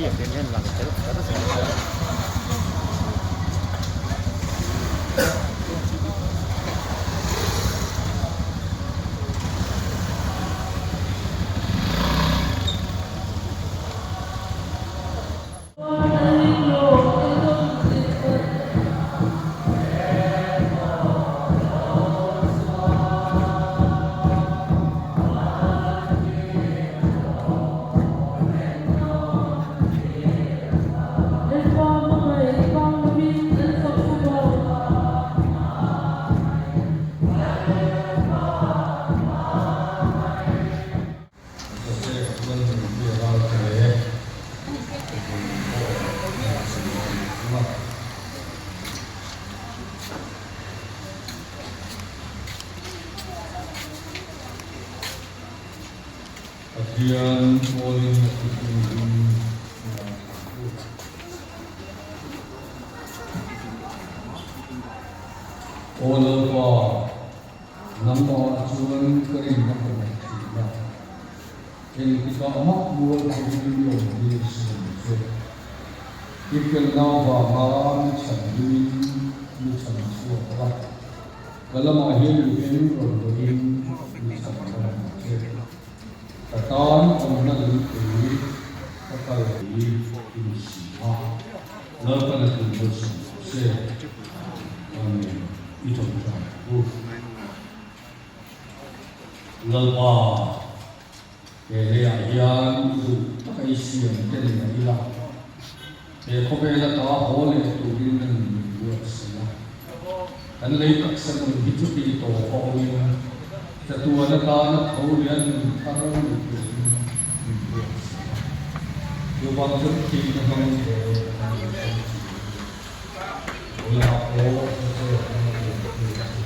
biakin hian lang tel kher zel a. Joseph Lalnunpuia Ralte leh Bul pawh a sawi a ni thung a. Pathian pawlin a thuthlung hlim a ngaithla ang u. Aw Lalpa, Nangmah chuan ka rinna ka nei thin a, engtikah mah mual pawhin lawm hi siam che. I felna vanga mi chhan hlimin mi chhan chhuak la, ka lamah hian mi beng rawn dawhin mi chhan dam ang che. Ka tan awmna lungpui ka kal hi i ni si a, Lalpan a tum malsawm rawh se. Amen. I tawngtai ang u. Lalpa, he leiah hian i duh taka i siam te ni mai ila, he khawvel ata haw leh turin a nun min buat si a. Kan lei taksa nun hi chuti tawp a awmin, chatuan atana tho leh a nun thar ni turin min buat si a. Chuvang chuan thihna hmang he kan nun kan ti a ni. Vawiinah pawh Joseph a la lian tu chu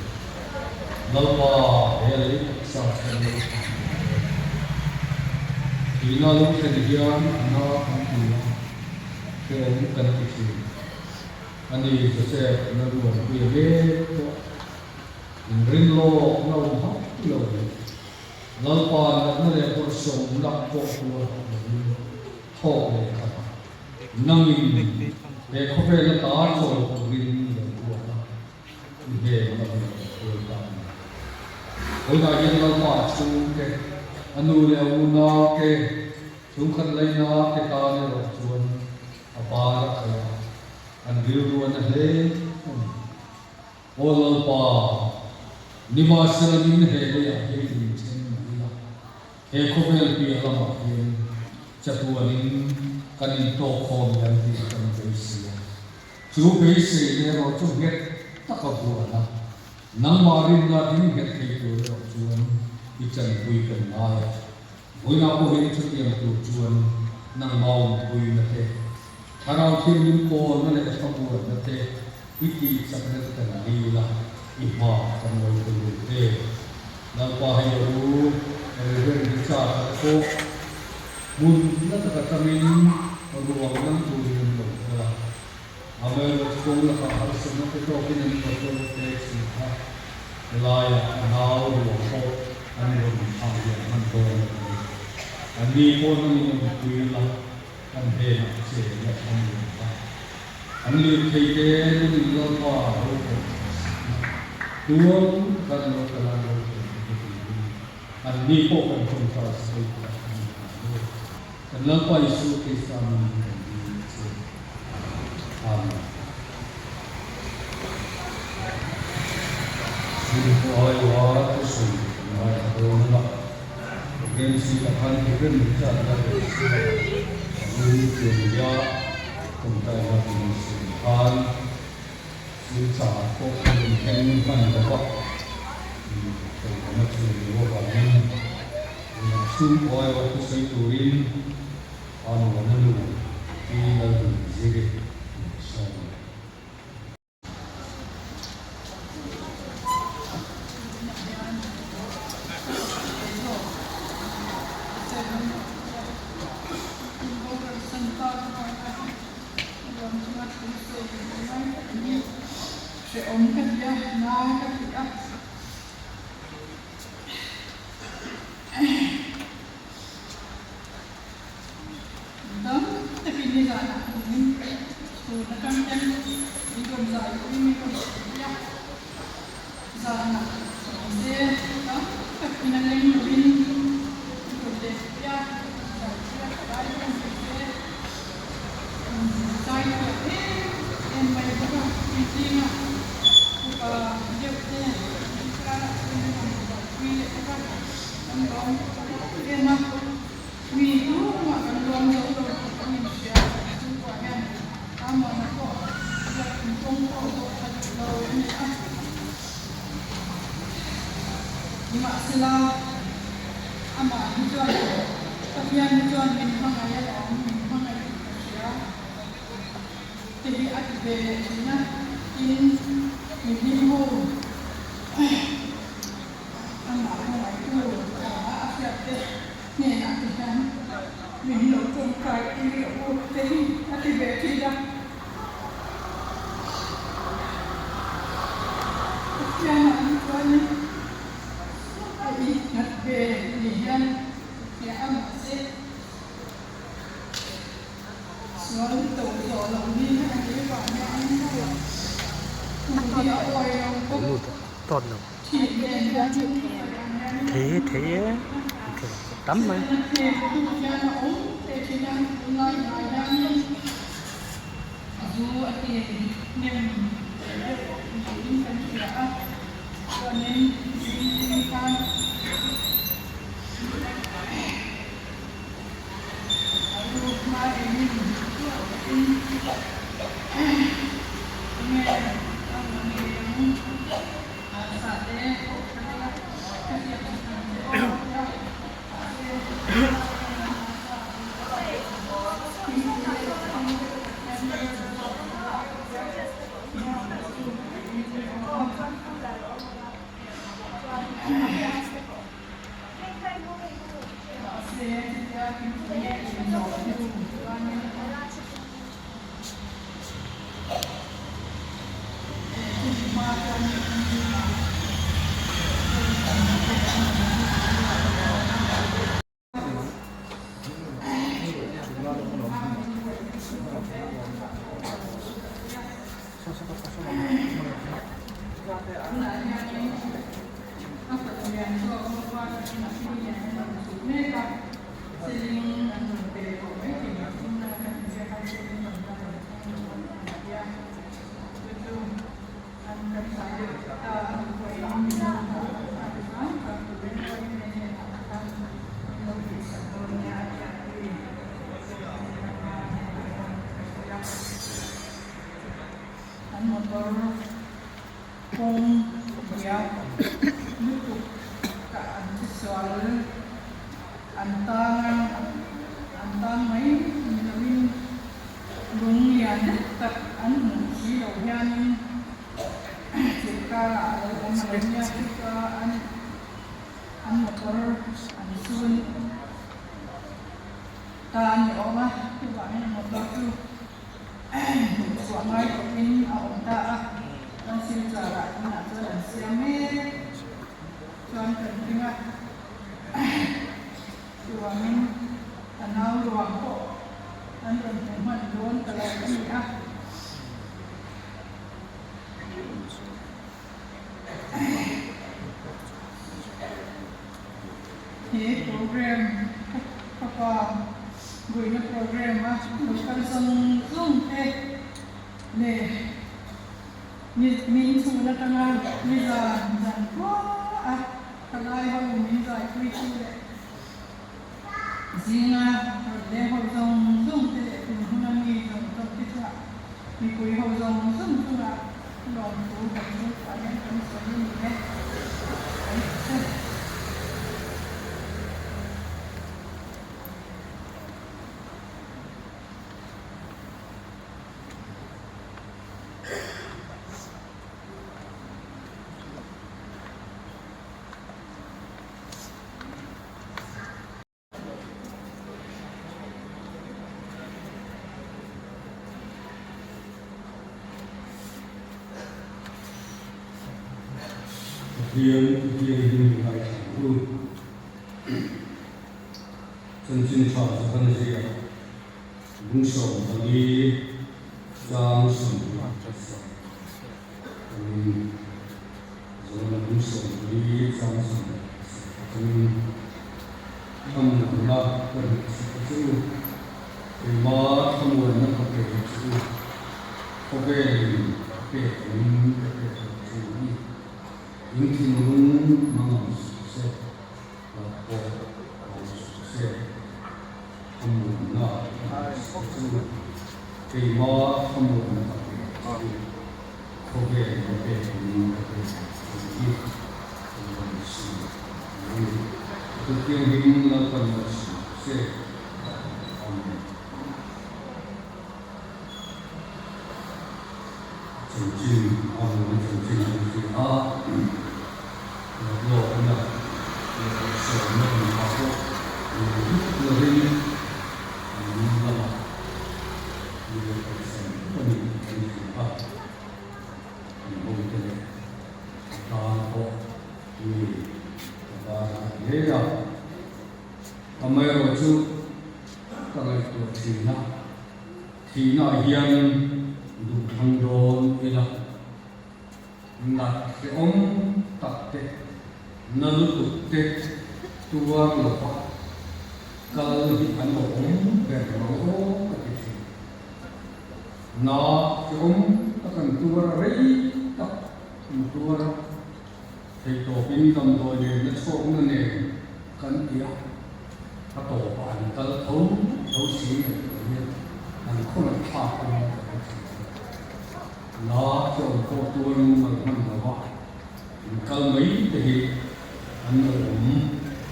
Lalpa he lei taksa chuan lo thlah ta e. Thihna lo thlen hian a na kan ti a, hrehawm kan ti thin. Ani Joseph Lalmuanpuia mek pawh inrin lawk na awm hauh lo leh Lalpa natna leh bawrhsawmna pawh tuar hauh lovin thawk leh khat Nangin he khawvel ata chawl turin lo ruat a, i hnen lam lo hruai ta a ni. Vawiinah hian Lalpa chhungte, a nu leh a unau te, chhungkhat laina te tan erawh chuan a par a khalh a, an rilru a na hle a ni. Aw Lalpa, nimahselamin he leiah hian inthen mah ila, He khawvel piah lamah hian chatuanin kan intawk khawm hian tih kan beisei a. Chu beiseina erawh chu nghet taka buan a, nangmah rinna ding nghet thei tur erawh chuan i chanpui kan ngai a. Vawiinah pawhin chutiang tur chuan nangmah awmpuina te, thlarau thianghlim kawlna leh thlamuanna te i tihchakna te kan dil a, i hma kan lo pe lut e. Lalpa hei a u Reverend Richard a pawh hmun la tak atangin ruang nang turin an lo kal a, amaherawhchu kawng lakah harsatna te tawkin an motor te chhun kha helaiah a nau ruang pawh an rawn thlah liam hman dawn lo a ni. Anni pawh nangin awmpui la kan hnenah che la thlang liam la. An lirthei te nangin Lalpa ro pawh tha sakna tuam taka an lo kal a, lo thlen theihna turin anni pawh kan tawngtai sawi tak a ni ang e. Kan Lalpa Isua Krista hmingin kan dil a che. Amen. Chhungkaw aiwa thusawi kan ngaithla dawn a. Program zingah khan Reverend Richard Lalremsima a lu Tuangia tawngtaina kan siam khan thil chah pawh a rawn thleng hman lo va, Kohhrana chu a lo avangin tunah chhungkaw aiwa thusawi turin a nuan a nu Pi Lalnunziri an sawm a. Hrehawm ka ti a, na ka ti a. Dam takin. Nimahsela, amah hi chuan Pathian hi chuan min hmangaih alawm, min hmangaih tih ka hria te hi a ti ve leh thin a, tin, mi hlim ho amah hmangaihtu a hriat te hnenah te hian min lo tawngtai tir rawh u te hi a ti ve thin a. Pathianah hi chuanin a innghat ve ni hian hria a, mahse sual to zawh loh hi a nih vang hianin thu hi a awi lo bawk. Thih nen hian Setana hnek hnu hian a awm teh thin a, tunlai hnai hianin Zu a ti hnem deuh niin kan hria a, chuanin zing zing khan a lu hma engin in enge a rawn nei ang a sa te pawh ka nei a, ka hriat that ang che aw tia mahse An motor kawng diak lutuk kah an che sual an tan a, an tan mai ni lovin lung lian tak an hmuh si lo hianin thil karah a lo awm a lo nia chu chuan an an motor an sun ta a ni awm a, chuvangin a motor chu hmuhchhuah ngai khawpin a awm ta a, chuan silchar ah tunah chuan an siam mek chuan kan ring a, chuvangin ka nau ruang pawh an rawn hmu hman dawn ta lo a ni a. He program ka pa buaina program a lo kal zawng zawng te leh min chhun atanga ni zan zan khua a thalai ho min zaipui tu leh Zinga rawn leng ho zawng zawng te leh tun huna mi zawng zawng te chungah mipui ho zawng zawng chungah lawmthu kan chhungkua hian kan sawi a ni e. Kan ti che. Pathian thianghlim ngaithla u. Chanchin tha chu kan ziak lung 14 chang 27 atangin Zawhna lung 14 chang 27 atangin Thlamuanna ka hnehchhuk a che u, keima thlamuanna ka pe a che u, khawvelin a pek angin ka pek lo che u a ni. In thinlung hmang ang suh se, hlauh pawh awm suh se. Thlamuanna ka hnehchhuk a che u, keima thlamuanna ka pe a che u, khawvelin a pek angin ka pek lo che u a ni. Kan rawn chhun. Thianghlim Lalpan malsawm rawh se. Amen. Chanchin a hmuhna chanchin kan hria a, laklawkna leh sawmna inhah pawh lut lovin an lamah mi lo kalsan tawp a ni tih kan hria a, kan hote leh a tan pawh mi ka bar a hle a, amaherawhchu ka ngaihtuah thin a. Thihnaah hian duhthlang dawn ila, nat hrehawm tak te, na lutuk te tuar lova kal hi an awm ber lo aw ka ti thin. Na hrehawm tak an tuar a, rei tak an tuar a, theihtawpin damdawi leh nachhawkna nen kan ti a. A tawpah an kal tho tho si ngei tur hian an khawngaih thlak a ni ka lo thin a. La tlawm pawh tuar mumal hman lo a, an kal mai te hi an lo awm.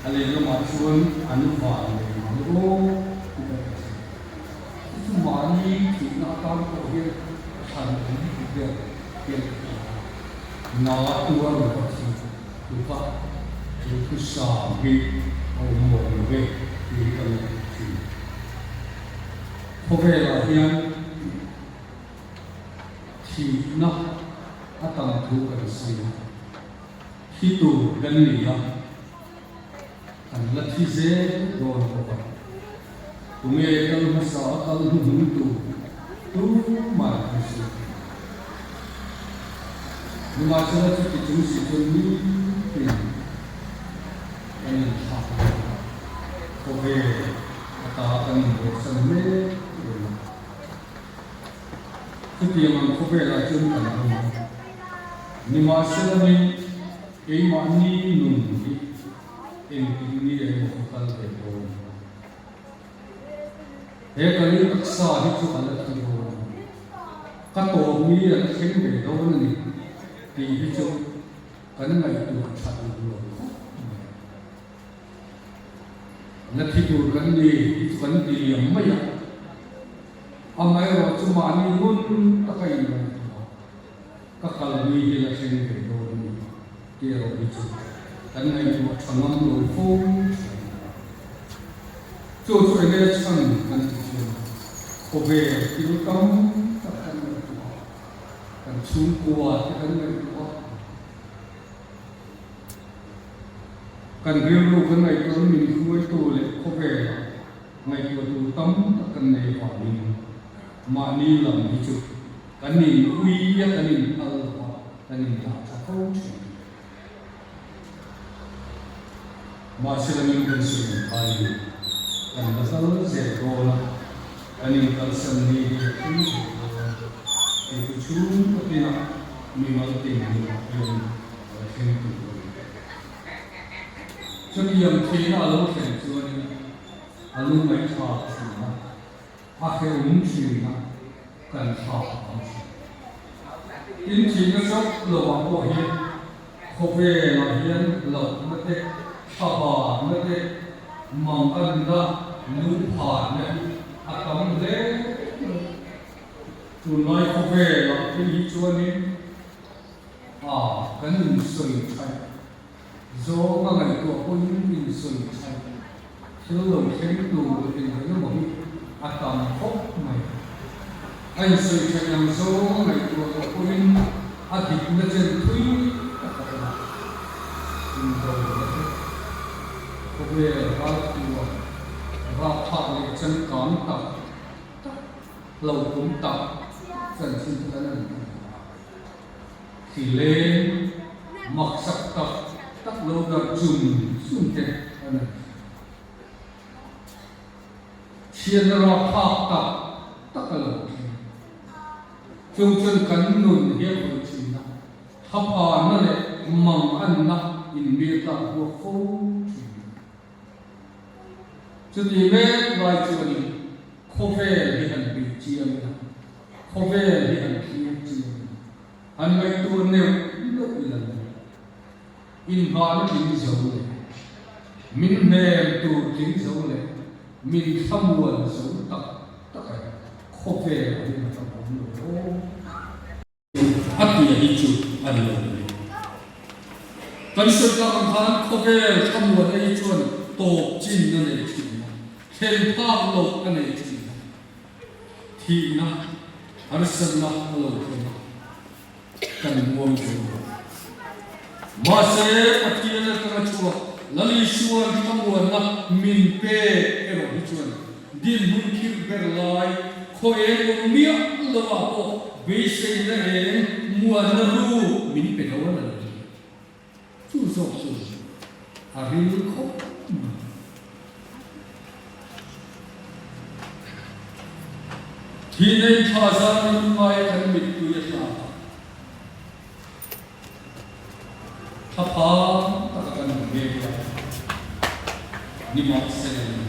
A lehlamah chuan an van leh mang aw ti ka ti thin. Chu chu mahni thihna atan pawh hian thlan awm ber hian ka hria a. Na tuar lo a thi Tupa, chu thusam hi a awm mawh lo ve tih hi ka ngaihtuah thin. Khawvelah hian thihna a tam thu kan sawi a, thi tur kan ni a, kan la thi zel dawn bawk a. Tunge kal hmasa a kal hnuhnung tur tumah kan sawi thei lo. Nimahsela chuti chung si chuan nitin kan inthlak mek a, khawvel ata kan inbuatsan mek reng a. Chutiang ang khawvelah chuan kan awm a, nimahsela ni keimahni nun hi Engtin nge emaw ka kal ve dawn? He ka lei taksa hi chu a la thi dawn a, ka tawp ni a la thleng ve dawn a ni tih hi chu kan ngaihtuah that lo lo khawp mai. La thi tur kan ni hi chu kan ti liam mai a, amaherawh chu mahni ngun taka inngaihtuah ka kal ni hi la thleng ve dawn a ni tih erawh hi chu kan ngaihtuah tha ngam lo fo thin. Chu chu enge chhan kan ti chuan khawvel thil tam tak kan ngaihtuah a, kan chhungkua te kan ngaihtuah a, kan rilru kan ngaihtuah min hruaitu leh khawvela ngaihtuah tur tam tak kan nei avangin mahni lam hi chu Kan in ui a, kan in phal lo a, kan in dah tha fo thin. Mahse kan in kan sawi ang khain kan la kal zel dawn a, kan in kalsan ni hi a thleng zel dawn. Kei chu chhung khatin a mimal tin nunah hian a la thleng tur a ni. Chutiang thihna a lo thlen chuanin a lungngaihthlak thin a. A hrehawm thin a, kan thlak ang thin. Tin thihna chauh lovah pawh hi khawvelah hian lohna te, thlabarna te, manganna, lungpharna hi a tam hle mai. Tunlai khawvelah phei hi chuanin a kan insawi thaih Zawng a ngaihtuah pawhin insawi thaih thil lo thleng tur eng emaw hi a tam khawp mai. A insawi thaih ang zawng a ngaihtuah loh pawhin a dikna chen thui tak a awm a. Indo na te, khawvel ralthuam, rapthlak leh changkang tak tak, hlauhawm tak chanchin te kan han hmu a. Thli leng maksak tak tak lo darh chum chum te a ni. Chhiatna rapthlak tak tak a lo thleng. Chung chuan kan nun hi a khawih thin a, thlaphana leh manganna inbiatlak buak fo thin. Chuti mek lai chuanin khawvel hi han bih chiang ila, khawvel hi han thlir chiang ila, han ngaihtuah neuh neuh ila le, inhahna tling zo le. Min hnem tur tling zo leh min thlamuan zo tak tak e, khawvel a rin a tam awm lo aw. A tia hi chu a ni lo mai. Kan sawi tak ang khan khawvel thlamuan ei chuan tawp chin a nei thin a, thlen phak loh a nei thin a, thihna, harsatna a lo thleng a, kan muang zo lo. Mahse, Pathian atanga chhuak Lal Isuan thlamuanna min pek erawh hi chuan dinhmun khirh ber lai khaw eng awm miah lovah pawh beiseina eng muanna ru min pe dawn a ni. Chu zawk chu a ril khawp mai. Thih nei tha zan in ngai kan mittui a tla a. Thlaphang taka kan hmu mek lai nimahsela ni.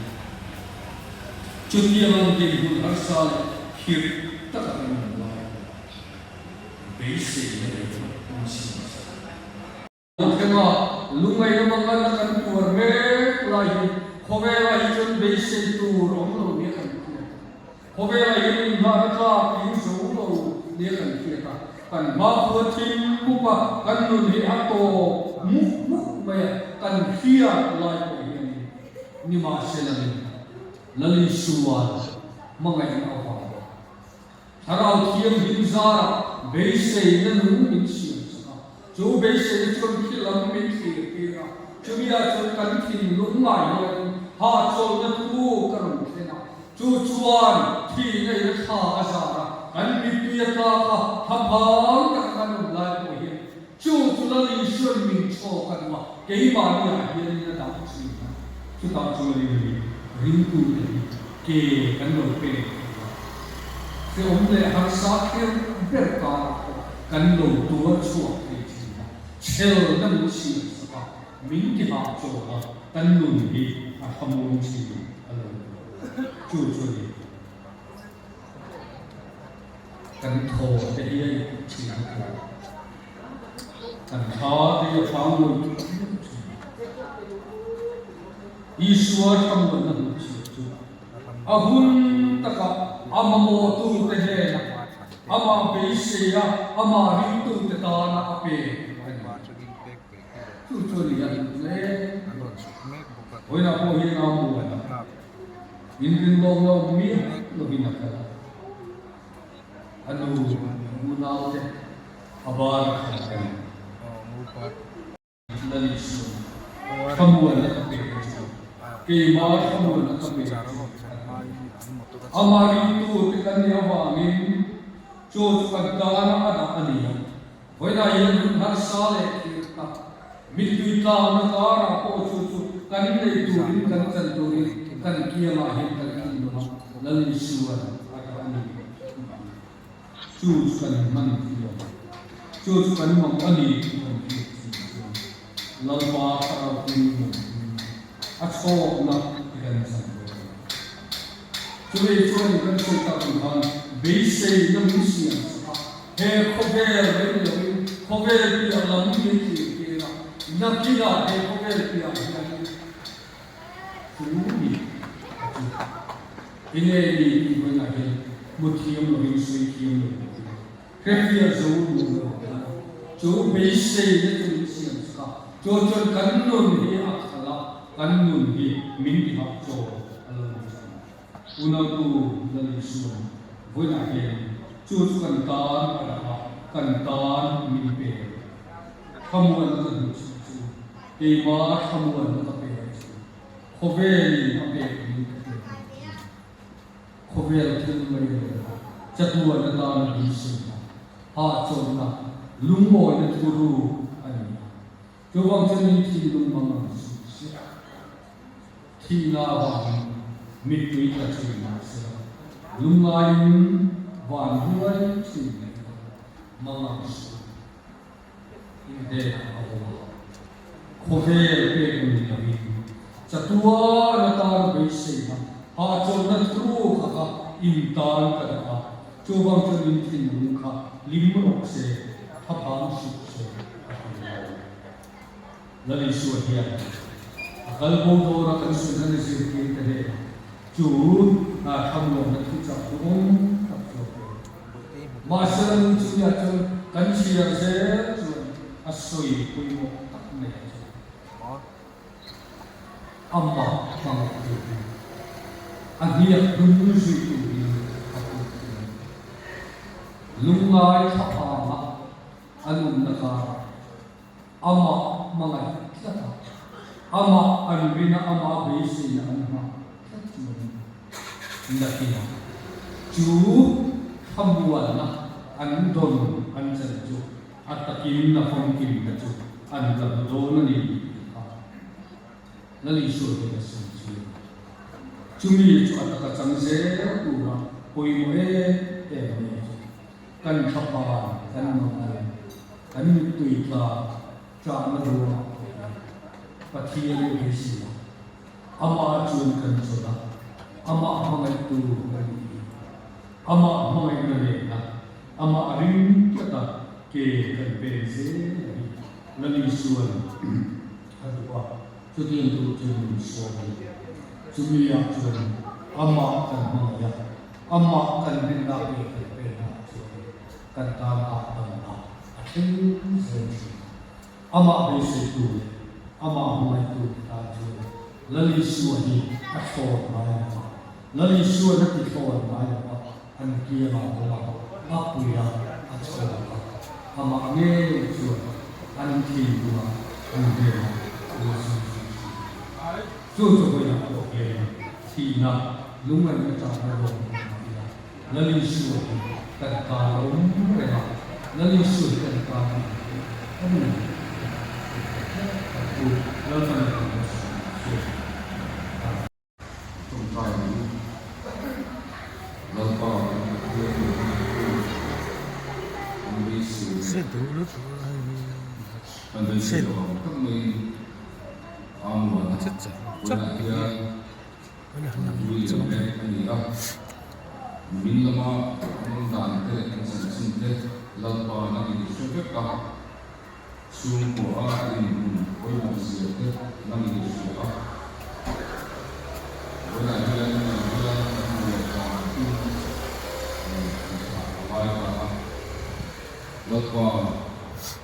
Chutiang ang dinhmun harsa leh khirh taka kan awm lai beiseina nei kan siam sak. Thlenga lungaina mangan a kan tuar mek lai hi khawvelah hi chuan beisei tur awm lo nia kan hriat a. Khawvelah hian inhmahna tlak tling zo lo nia kan hriat a. Kan hmakhua thim mup a, kan nun hi a tawp mup mup mai a, kan hriat lai pawh hi a ni. Nimahsela ni, Lal Isua'n hmangaihna avang Thlarau Thianghlim zarah beiseina nung min siam sak a, chu beiseina chuan khi lam min thlir tir a, chumi-ah chuan kan thinlung ngai hianin hahchawlhna thu ka rawn thlen a, chu chuan thihna in a thla a zar a, kan mittui a tlak a, thlaphang taka kan awm lai pawh hian chu chu Lal Isuan min chhawk a duh a, keimahni-ah hianin a dah thin a, chutah chuanin ringtute hi ke kan lo pek thei a. Hrehawm leh harsa kher ber karah pawh kan lo tuar chhuak thei thin a, chhelna min siam sak a, min ti hah chawm a, kan nun hi a thlamuang thin a lo ni. Chu chu a ni. Kan thaw te hi a ip thin a thaw. Kan thla te hi a phang lo thin. Isua thlamuanna hmuhchhiat chu a hun takah a mamawhtute hnenah amah beisei a, amah ringtute tana a pek a ni. Chu chu a ni a hmuh hle. Vawiinah pawh hian a muan a, inrinlawk lo miah lovin a kal a. A nu unaute a bar a khat a ni. Lal Isua, thlamuanna ka pek a chu, keimah thlamuanna ka pek a chu a ti. Amah ringtu te kan nih avangin chu chu kan tana a dah a ni a. Vawiinah hian hun harsa leh thlir tak, mittui tlakna karah pawh chu chu kan nei turin kan chan turin kan kiangah hian kan thin lo a, Lal Isua'n a dah a ni. Chu chu kan hman thiam, chu chu kan mang a ni tih kan hriat chin chuan Lalpa Thlarau Thianghlim a chhawkna hi kan chan dawn a ni. Chumi chuan kan sawi tak ang khan beiseina min siam sak a, he khawvel mai ni loin khawvel piah lam min thlir tir a, nakinah he khawvel piah hianin chu ni a chu. Enge ni tih hmanah hian hmu thiam lovin sawi thiam lo pawh ila, hrefiah zo duh lo ila, chu beiseina chu min siam sak a, chu chuan kan nun hi a khalh a, kan nun hi min ti hah chaw a lo ni thin. Unautu Lal Isuan vawiinah hian chu chu kan tan a dah a, kan tan min pe. Thlamuanna ka duh chih chu, keimah thlamuanna ka pe chu. Khawvelin a pek min ka pek ang chu. Khawvel thil mai leh a chatuan atana beiseina, hahchawlhna, lungawina thuru a ni a. Chuvang chuan in thinlung mang ang suh se. Thihna avangin mittui tla thin mah sela, lungngaiin van huai thin leh ila mang ang suh. Inhnenah a awm a, khawvel pek ni lovin chatuan atan beiseina hahchawlhna thu kha kha intan ka dah a, chuvang chuan in thinlung kha hlim rawh se, thlaphang suh se a ti lo. Lal Isua hian a. kal bo dawra kan sun a ni zirtirte hnenah chu thlamuanna thuchah duhawm tak chu a pe. Mahsela nu chungah chuan kan chhiar zel chuan a sawi pawimawh tak mai a chu. Amah hmangaih turin, a hniak hnung zui turin a put thung a ni. Lungngai thlaphanga a nunna karah amah hmangaih tlat a, amah an rina amah beiseina an nghah tlat chu a ni. Nakinah chu thlamuanna an dawn an chan chu a takin a famkimna chu an la hmu dawn a ni tih kha Lal Isua hian a sawi chu a ni. Chumi chu a taka chang zel tura pawimawh em em mai chu kan thlapan kan mangan kan mittui tla ṭahna ruangah pawh hian Pathian i beisei a. Amah chuan kan chawlh a, amah hmangaihtu a ni hi. Amah hmangaihna nena amah ring tlata ke kan pen zel a ni. Lal Isuan a duh a, chutiang tur chuan min sawm a ni. Chumi ah chuan amah kan hmangaih a, amah kan rinna ke kan pen ah chuan kan tan hahdamna a thleng zel thin. Amah beiseitu leh amah hmangaihtu te tan chuan Lal Isua hi a thlawn ngai lo va, Lal Isua'n a ti thlawn ngai lo va, an kiangah a awm a, a pui a, a chhawk a, amah ngei chuan an thinlungah an hnenah a la zui zui thin. Chu chu vawiah pawh hian thihna lungngaihna chahna rawng hmuh mah ila, Lal Isua hi kan tan a awm reng a, Lal Isua hi kan tan a ni tih a ni tih kan pu Lalpan a kan hmasa chu a ni. Tawngtai ang u. Lalpa kan Pathian leh Hmangaihtu kan beisei leh kan beisei loh ang tak maiin Amuana vawiinah hian Tui leh mek a ni a, min lama kan awm dan te leh kan chanchin te Lalpa a ni hre vek a, chhungkua a inhmun pawimawh zia te nang in i hria a. Vawiinah hian nang hian kan hmuh dan in thlah a ngai ta a, Lalpa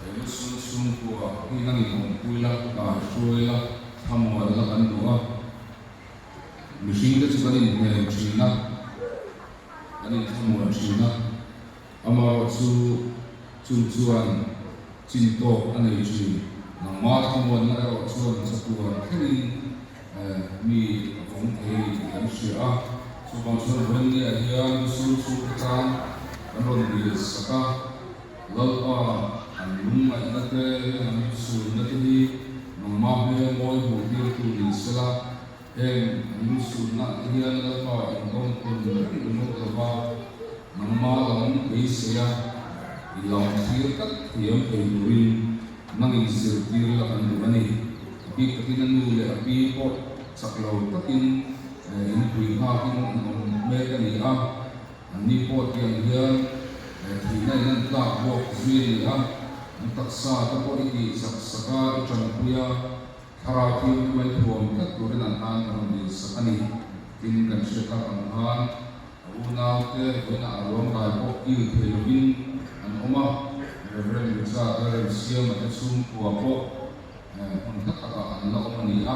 he lusun chhungkua hi nang in awmpui la, kaihruai la, thlamuan la kan duh a. Mihringte chu kan inhmel thin a, kan inthlamuan thin a, amaherawh chu chung chuan chin tawk a nei thin. Nangmah thlamuanna erawh chuan chatuan thlengin mi a vawng thei a ni tih kan hria a. Chuvang chuan vawiinniah hian Lusur chhungte tan kan rawn dil sak a, Lalpa an lungngaihna te, an sulna te hi nangmah hmel mawi hmuh tirtu ni sela, heng an sulna te hian Lalpa indawm kun reng ringawt lova nangmah lam beisei a, i lam thlir tak thiam thei turin nang inzirtir la kan duh a ni. A bik takin a nu leh a pi pawh chak lo takin inpui nghakin an awm mek a ni a. Anni pawh tiang hian thihna in an tlak buak zui a ni a, an taksa te pawh i tih chak sak a, i tanpui a, thlarau thianghlim a i thuam tlat turin an tan ka rawn dil sak a ni. Tin, kan hriat tak ang khan a unau te vawiinah a ruang dai pawh kil thei lovin an awm a, Reverend Richard Lalremsiama te chhungkua pawh hmun hla takah an la awm a ni a,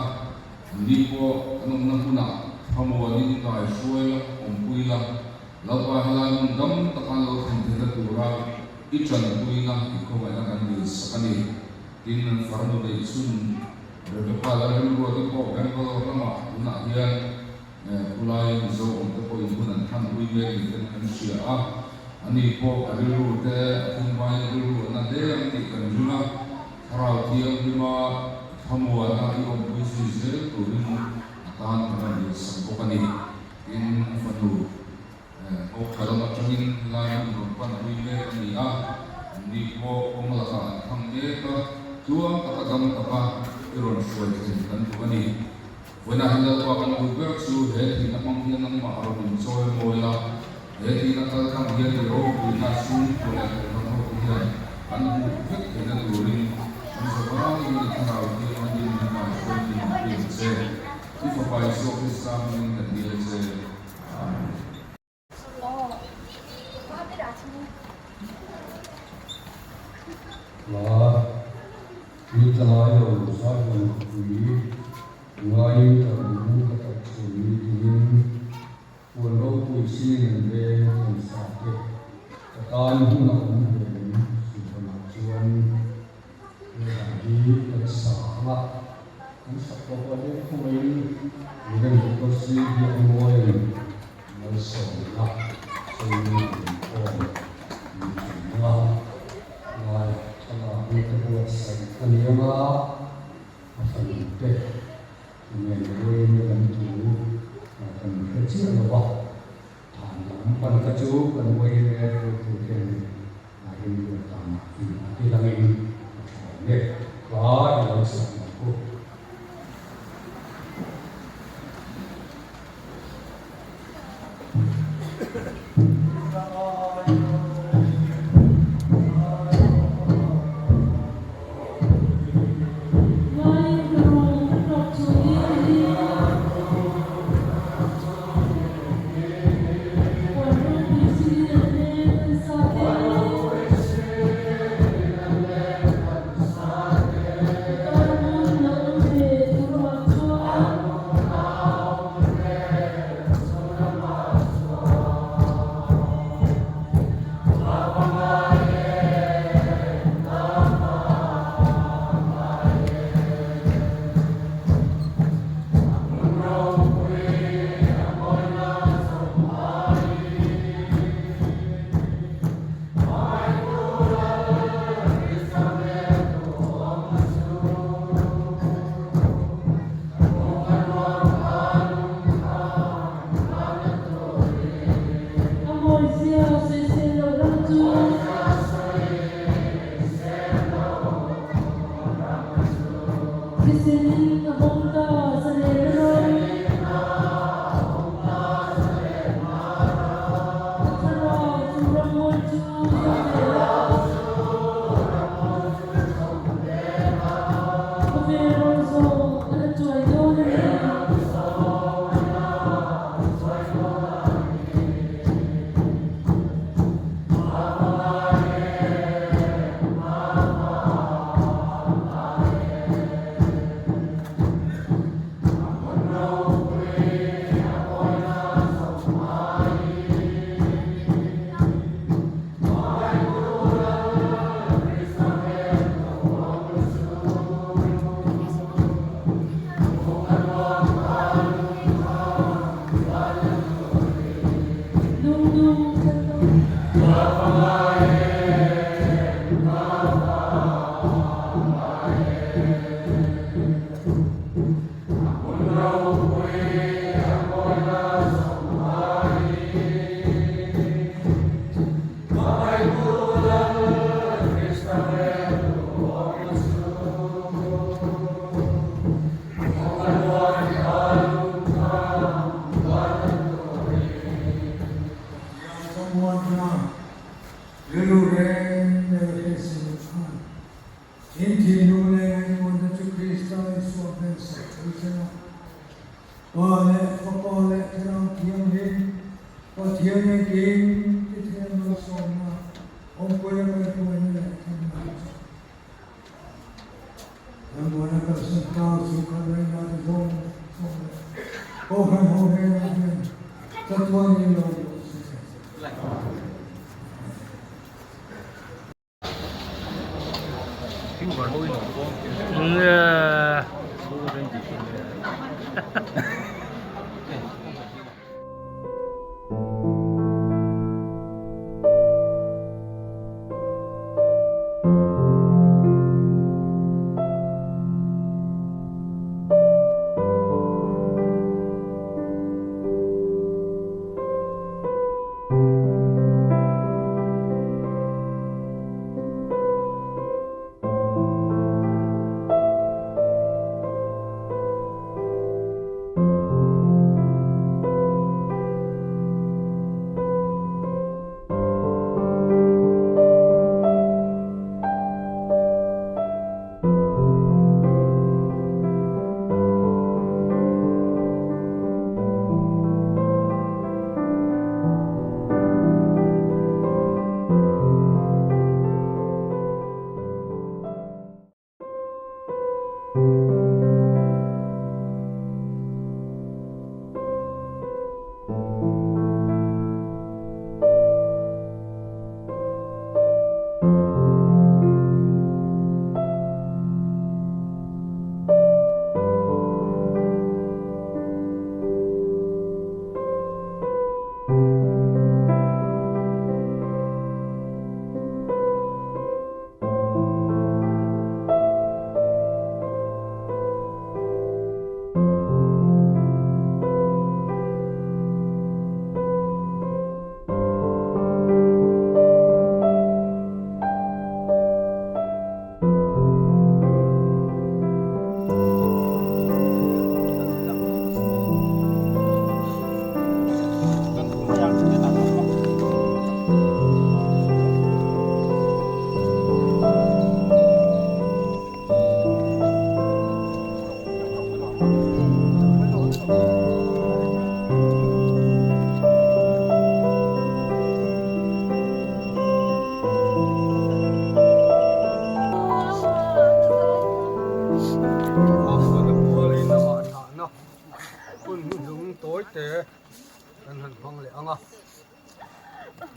anni pawh an awmna hmunah thlamuanin i kaihruai la, awmpui la, Lalpa helai hmun dam taka an lo thlen theihna tura i tanpuina i khawngaihna kan dil sak a ni. Tin, an farnu neih chhun Rebecca Lalremruati pawh Bangalore lamah tunah hian khulai Mizo awmte pawhin hun an hmanpui mek ni ten kan hria a, ani pawh a rilru te a thingbaiin a rilru a na hle ang tih kan ring a. Thlarau Thianghlima thlamuana i awmpui zui zel turin a tan kan rawn insak bawk a ni. Tin, a fanu Hawkthla lam atangin helai hmun rawn panpui mek a ni a, anni pawh kawng lakah an thang mek a, tluang taka dam taka i rawn hruai thlen kan duh a ni. Vawiinah hian Lalpa kan duh ber chu he thihna hmang hian nangmah a rawn inchawi mawi a, he thihna kal tlang hian i ropuina chhungkua leh kohhran hote hian an hmuh vek theihna turin kan zavai hian i thlarau thianghlim in hmai hruaitu min pui ang che. Fapa Isua Krista hmingin kan dil a che. Amen. Hla, Ni tla lai lo Zion khawpui ngaiin ka ru ka tap chhun ni tingin Puan ropui sinin an veng kan sa te ka tan hun a awm ve em Suhbanah chuan he hla hi kan sa ang a, kan sak tawh pawh hian khawngaihin Rev Doctor C Biakmawia'n malsawmna sawiin inkhawm min tum ang a, ngai thlalak te buatsaih a ni ang a, a fanu te Nen ruaiin kan thu kan hre chiah lo va, than lam pan kha chu kan YMA hruaitu ten a rinruat danah in a ti langin a tha awm e. Hla i lo sak ang u.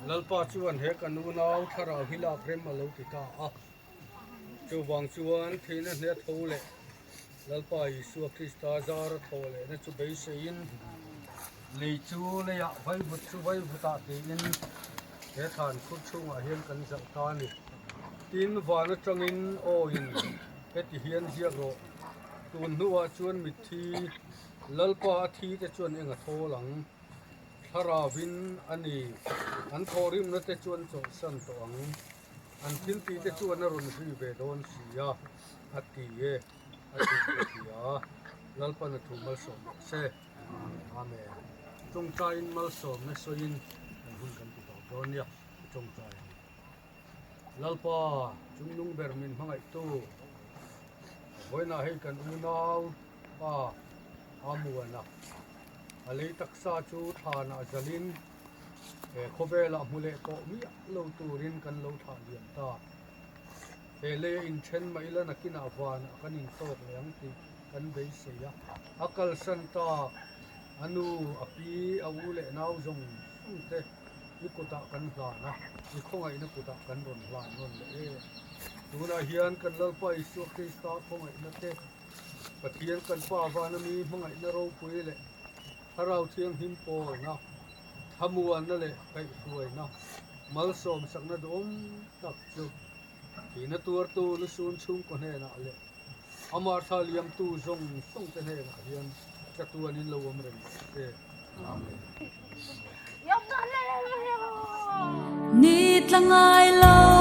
Lalpa chuan he ka nunau thlarau hi lak rem a lo ti ta a. Chuvang chuan thihna hne tho leh Lalpa Isua Krista zara thaw lehna chu beiseiin lei chu leiah vaivut chu vaivutah tiin he thlan khur chhungah hian kan zalh ta a ni. Tin, van atangin awiin heti hian ziak rawh, Tun hnuah chuan mitthi Lalpa a thi te chuan eng a thawl ang? Thlaravin a ni, an thawhrimna te chuan chawlhsan tawh ang. An thil tih te chuan a rawn zui ve dawn si a, a ti e, a ti ka hria. Lalpan a thu malsawm rawh se. Amen. Tawngtaiin malsawmna sawiin kan hun kan ti tawp dawn nia, i tawngtai ang. Lalpa, chungnung ber min hmangaihtu, vawiinah hei kan unau pa Amuana, a lei taksa chu thlanah zalin, He khawvelah hmu leh tawh miah lo turin kan lo thlah liam ta. He lei a inthen mah ila nakinah vanah kan intawk leh ang tih kan beisei a. A kalsan tak, a nu, a pi, a u leh nau zawng zawng te i kutah kan hlan a, i khawngaihna kutah kan rawn hlan nawn leh e. Tunah hian kan Lalpa Isua Krista khawngaihna te, Pathian kan Pa vana mi hmangaihna ropui leh Thlarau Thianghlim pawlna, thlamuanna leh kaihhruaina, malsawmsakna duhawm tak chu thihna tuartu lusun chhungkaw hnenah leh amah thla liamtu zawng zawngte hnenah hian chatuanin lo awm reng rawh se. Amen. Ni tla ngai lo.